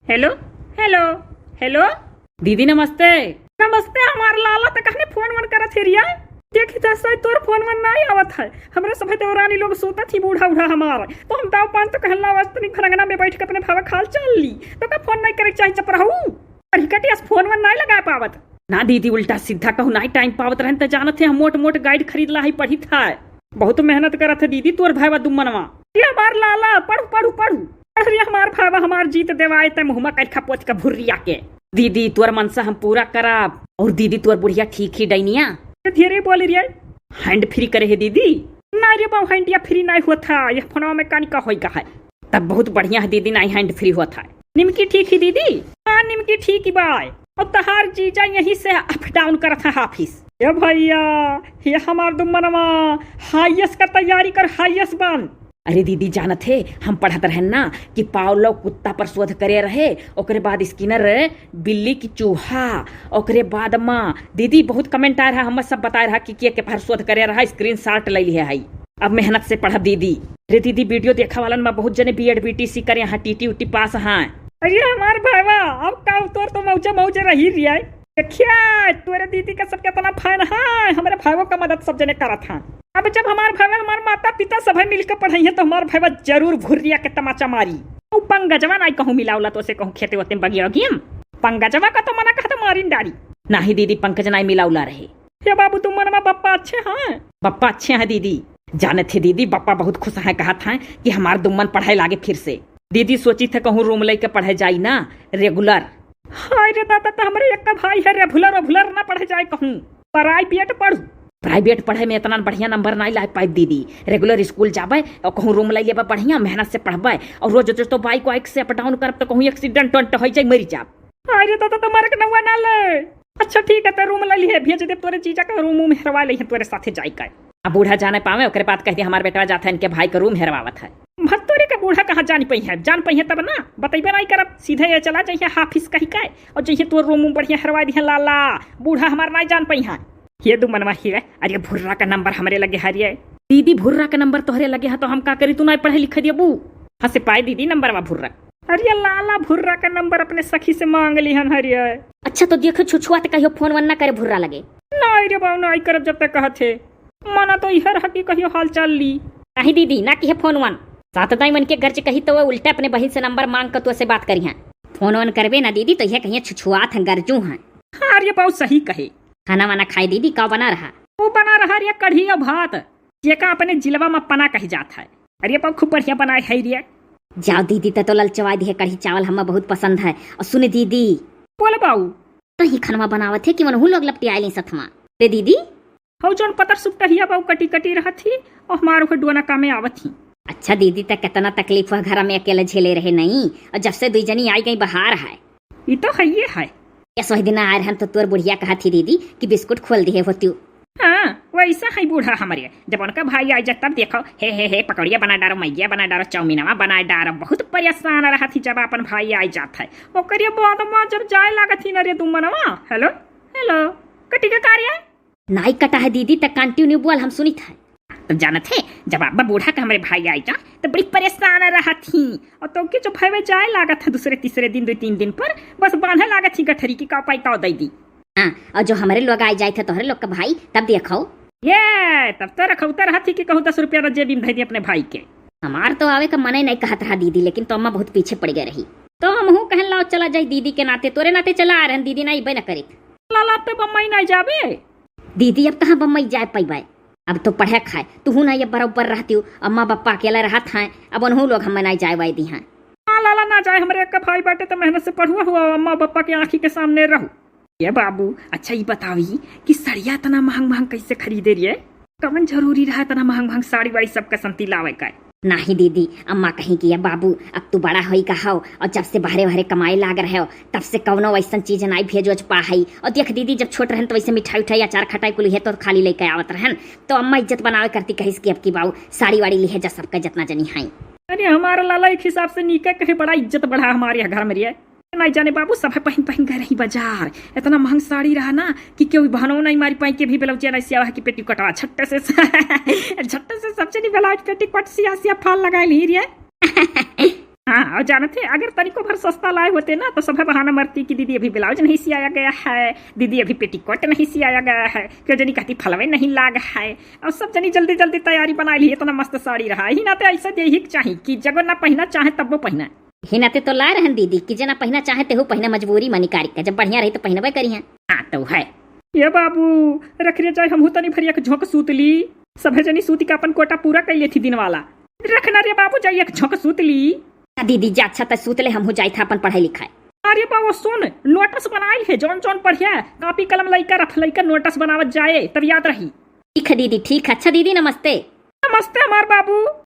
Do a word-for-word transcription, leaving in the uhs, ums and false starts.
हेलो, हेलो, हेलो। दीदी नमस्ते। नमस्ते हमार लाला, त कहने फोन वन करत हे रिया? देखी त सही तोर फोन वन नाई आवत है। हमरा सभे देवरानी लोग सोतत ही बूढ़ा उढ़ा हमार। तो हम दाव पान तो कहला आज तनी भरंगना में बैठ के अपने भावा खाल चल ली। तो का फोन नाई करे के चाही चपराहू? अरे कटिया से फोन वन नाई लगा पावत। ना दीदी, उल्टा सीधा कहू नाई टाइम पावत रहन त जानत है हम मोट मोट गाइड खरीद ला ही पढ़ी था। बहुत मेहनत करत है दीदी तोर भावा दुम्मनवा। ये हमार लाला, पढ़ू, पढ़ू, पढ़ू। अरे हमार भावा, हमार जीत देवाए, तै मुहमा करिखा पोत के भुर्रिया के। दीदी, तोर मनसा हम पूरा करब। और दीदी, तोर बुढ़िया ठीक ही डैनिया? धीरे बोल रे। हैंड फ्री करे है दीदी? ना रे बाबू, हैंडिया फ्री नहीं होत है, यह फोनवा में कानी का होई का है। तब बहुत बढ़िया है दीदी, नहीं हैंड फ्री होत है। निमकी ठीक ही दीदी? हाँ, निमकी ठीक ही बाय। और तहार जीजा यहीं से अप डाउन करत है ऑफिस। ए भैया, ये हमार दुम्मनवा, हाईएस का तैयारी कर, हाईएस बन। अरे दीदी, जानत है, हम पढ़त रहन ना कि पावलो कुत्ता पर शोध करे रहे, ओकरे बाद स्किनर बिल्ली की चूहा, ओकरे बाद माँ। दीदी, बहुत कमेंट आ रहा, हम सब बताए रहा कि के के पर शोध करे रहा, स्क्रीनशॉट ले लिए है। अब मेहनत से पढ़ब दीदी। अरे दीदी, वीडियो देखा वालन में बहुत जने बीएड बीटीसी करे हैं, टीटी उटी पास हैं। अरे हमार भाईवा, अब का तोर तो मौजे मौजे रही रिया। देखिया, तोरे दीदी का सब केतना फैन है, हमरे भाईवो का मदद सब जने करत हैं। अब जब हमार भाईवा, हमार माता पिता सभे मिलके पढ़ई है, तो हमार भाईवा जरूर भुर्रिया के तमाचा मारी। उ पंकजवा नाई कहूँ मिलावला, तो उसे कहूँ खेते वते में बगिया वगिया में। पंकजवा का तो मना कहत मारिन डारी। नाही दीदी, पंकज नाई मिलावला रहे। हे बाबू, दुम्मनवा बप्पा अच्छे हैं? बप्पा अच्छे हैं दीदी। जानत है दीदी, बप्पा बहुत खुश हैं, कहत हैं कि हमार दुम्मन पढ़े लागे फिर से। दीदी सोचित है कहूँ रूम लेके पढ़े जाई ना, रेगुलर। हाय रे दादा, त हमरे एक भाई है, रेगुलर ओगुलर ना पढ़े जाए कहूँ, प्राइवेट पढ़ू। प्राइवेट पढ़े में इतना बढ़िया नंबर नाई ला पाए दीदी। रेगुलर स्कूल जाबे और कहूँ रूम ले लेबे बढ़िया, मेहनत से पढ़बे और रोज रोज तो बाइक वाइक से अप डाउन करब तो कहूँ एक्सीडेंट वेंट हो जाए, मरी जाब। अरे दादा, तुम्हारे के नौवा ना ले। अच्छा ठीक है, तो रूम ले लिए, भेज दे तोरे जीजा का, रूम वूम हेरवा ले तोरे साथे जाए का। अब बूढ़ा जाने पावे, ओकरे बाद कह दे हमार बेटवा जात है इनके भाई का रूम हेरवावत है। भत्तोरे का बूढ़ा कहाँ जान पई है, जान पई है तब ना बतैबे नहीं करब, सीधे ये चला जाइए हाफिस कही का। और जइहे तोर रूम वूम बढ़िया हेरवा दिहे लाला, बूढ़ा हमार नहीं जान पई है। ये दुम्मनवा ही है, अरे भुर्रा का नंबर हमरे लगे है रे। दीदी, भुर्रा का नंबर तोहरे लगे है तो हम का करी, तू नहीं पढ़े लिखे दियबू। हाँ से पाए दीदी नंबरवा भुर्रा। अरे लाला, भुर्रा का नंबर अपने सखी से मांग लिहन हरिये। अच्छा तो देखो छुछुआ त कहियो फोन वन ना करे भुर्रा लगे। नहीं रे बाबू, नहीं करब जब तक कहत है। मना तो इहर हकी कहियो हाल चाल ली। नहीं दीदी, ना किहे फोन वन। सात दाई मन के गर्ज कही तो वो उल्टा अपने बहिन से नंबर मांग कर तो से बात करी हैं। फोन वन करबे ना दीदी तो यह कहिए छुछुआत हैं, गर्जू हैं। हाँ रे बाबू, सही कहे। खाना वाना खाए दीदी, का बना रहा? वो बना रहा रे कढ़ी और भात, जेका अपने जिलवा में पना कही जात है। अरे बाबू, खूब बढ़िया बनाए है रे। जाओ दीदी, त तो ललचवा दिहे, कढ़ी चावल हमें बहुत पसंद है। और सुन दीदी। बोल बाऊ। तो ही खनवा बनावत है कि मनहू लोग लपटियाए ली सथवा। रे दीदी। हौ जौन पतर सुपटहिया बाऊ कटी कटी रहत ही, और हमार ओकर डोना कामे आवत ही। अच्छा दीदी, त कितना तकलीफ हुआ घर में अकेले झेले रहे नहीं, और जब से दुई जनी आई गई बाहर है। ई तो हइये है। यस वही दिन आए रहन तो तोर बुढ़िया कहत ही दीदी कि बिस्कुट खोल दिहे होतियो। हाँ, वैसा है बूढ़ा हमरे। जब उनका भाई आई जात तब देखो, हे, हे, हे, पकौड़िया बना डारो, मैगिया बना डारो, चाउमीनवा बना डारो। बहुत परेशान रहत ही जब अपन भाई आई जात है। ओकरे बाद में जब जाए लागत ही न रे दुमनवा, हेलो, हेलो, कटी के कार्य? नाई कटा है दीदी, त कंटिन्यू बोल, हम सुनित है। तो जानत है, जब अब्बा बूढ़ा के हमरे भाई आई जा, तो बड़ी परेशान रहत ही। और तो के जो भयवे जाए लागत है दूसरे तीसरे दिन, दो तीन दिन पर, बस बांधे लागत ही गठरी की का पाई का दे दी। हाँ, और जो हमरे लोग आए जाए थे तोहरे लोग का भाई, तब देखो। ये, तब तो रखौता रहत ही कि कहूँ दस रुपया जेबी में धई दी अपने भाई के। हमार तो आवे का मने नहीं कहत रहा दीदी, लेकिन तो अम्मा बहुत पीछे पड़ गए रही। तो हमहू कहन लाओ चला जाए दीदी के नाते, तोरे नाते चला आ रहन, दीदी ना अइबे न करित। लाला, अब तो बम्बई नहीं जाबे। दीदी, अब कहाँ बम्बई जाए पइबे? अब तो पढ़े खाए, तुहू ना ये बरोबर रहती हो, अम्मा बप्पा अकेले रहत हैं, अब उनहू लोग हमें नहीं जाए वाए दी हैं। हाँ लाला, ना जाए, हमरे एक भाई बाटे तो मेहनत से पढ़ुआ हुआ, अम्मा बप्पा के आँखी के सामने रहू। ये बाबू, अच्छा ये बतावी कि सड़िया इतना महंग महंग कैसे खरीदे रहिए? कवन जरूरी रहा इतना महंग महंग साड़ी वाड़ी सबका संती लावे का? नाही दीदी, अम्मा कहीं कि ये बाबू, अब तू बड़ा होई का हव, और जब से बहरे बहरे कमाए लाग रहे हो, तब से कवनो वैसन चीज नाई भेजोज पा हई। और देख दीदी, जब छोट रहन तो वैसे मिठाई उठाई, अचार खटाई कुल है तो खाली लेके आवत रहन, तो अम्मा इज्जत बनावे करती, कहिस कि अब की बाऊ साड़ी वाड़ी लिहे जा सबका जितना जनी हई। अरे हमारा लाला एक हिसाब से नीके कहे, बड़ा इज्जत बढ़ा हमारे यहाँ घर में रे। नहीं जाने बाबू, सब पहिन पहिन गए रही बाजार। इतना महंग साड़ी रहा ना कि केहू बहनो नहीं मारी पाई के भी ब्लाउज नहीं सियावा कि पेटी कटवा झट्टे से झट्टे से सब चली ब्लाउज पेटी कट सिया सिया फाल लगा ली रे। हाँ, और जानत है, अगर तनिको भर सस्ता लाए होते ना, तो सभे बहाना मरती कि दीदी अभी ब्लाउज नहीं सियाया गया है, दीदी अभी पेटीकोट नहीं सियाया गया है, क्यों जनी कहती फलवे नहीं लाग है, और सब जनी जल्दी जल्दी तैयारी बनाइ ली, इतना मस्त साड़ी रहा। ही नाते ऐसा यही चाही कि जगो ना पहिना चाहे तब वो पहिना। ही नाते तो लाए रहन दीदी कि जना पहिना चाहे तेहू पहिना, मजबूरी मनी कारी का, जब बढ़िया रही तो पहिनबे करी हैं। हाँ तो है। ये बाबू, रख रे जाए, हमहू तनी भरिया के झोंक सूत ली। सभे जनी सूत के अपन कोटा पूरा कर लेथी दिन वाला। रखना रे बाबू, जाई एक झोंक सूत ली। आ दीदी जा, अच्छा त सूत ले, हमहू जाई था अपन पढ़ाई लिखाई। अरे बाबू सुन, नोटस बनाई है, जौन जौन पढ़िया, कॉपी कलम लइका रख लइका नोटस बनावत जाए, तब याद रही। ठीक है दीदी, ठीक है। अच्छा दीदी नमस्ते। नमस्ते हमार बाबू।